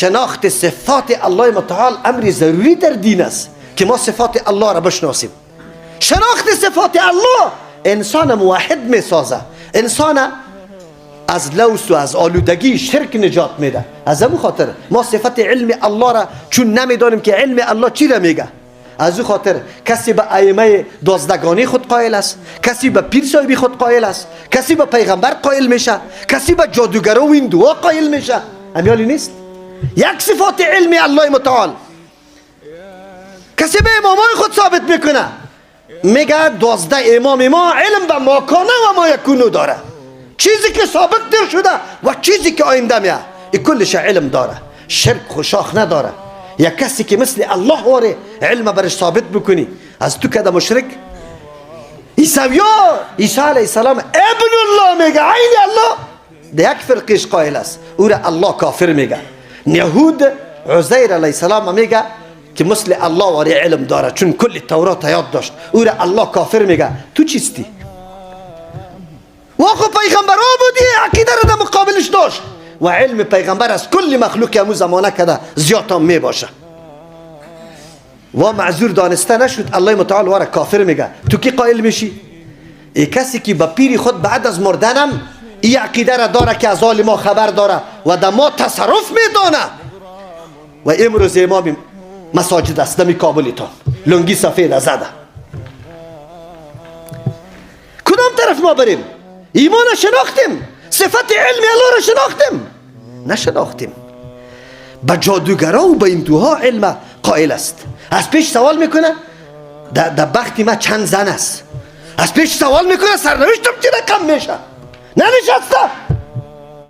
شناخت صفات الله متعال امر ضروری در دین است که ما صفات الله را بشناسیم. شناخت صفات الله انسان موحد می سازه، انسان از لوث و از آلودگی شرک نجات میده. از همون خاطر ما صفت علم الله را چون نمیدانیم که علم الله چی را میگه، از او خاطر کسی به ائمه دوازدگانی خود قائل است، کسی به پیر صاحبی خود قائل است، کسی به پیغمبر قائل میشه، کسی به جادوگرا و هندوها قائل میشه. همیالی نیست. یک صفات علم الله متعال کسی به امامای خود ثابت میکنه، میگه 12 امام ما علم به ماکانه و ما یکونو داره، چیزی که سابق دیر شده و چیزی که آینده میه، این کلش علم داره، شرک خوشاخ نداره. یک کسی که مثل الله واره علم برش ثابت بکنی، از تو کده مشرک. عیسویا عیسی علیه السلام ابن الله میگه، عین الله، ده یک فرقیش قائل است، او را الله کافر میگه. یهود عزیر علیه السلام میگه که مثل الله واره علم داره، چون کل تورات یاد داشت، او را الله کافر میگه. تو چیستی؟ و خو پیغمبر ها بودی، عقیده را در مقابلش داشت و علم پیغمبر از کل مخلوق امو زمانه کده زیاد هم می باشه و معذور دانسته نشد. الله متعال واره کافر میگه. تو کی قائل میشی؟ ای کسی که به پیر خود بعد از مردنم ای عقیده را داره که از حال ما خبر داره و در ما تصرف میدانه. و امروز امام مساجد است دمی کابلتان لنگی سفید زده. کدام طرف ما بریم؟ ایمان شناختیم، صفت علم الله را شناختیم؟ نشناختیم. به جادوگرا و به هندوها علم قائل است. از پیش سوال میکنه در بخت ما چند زن است، از پیش سوال میکنه سرنوشتم چه رقم میشه. ننشسته.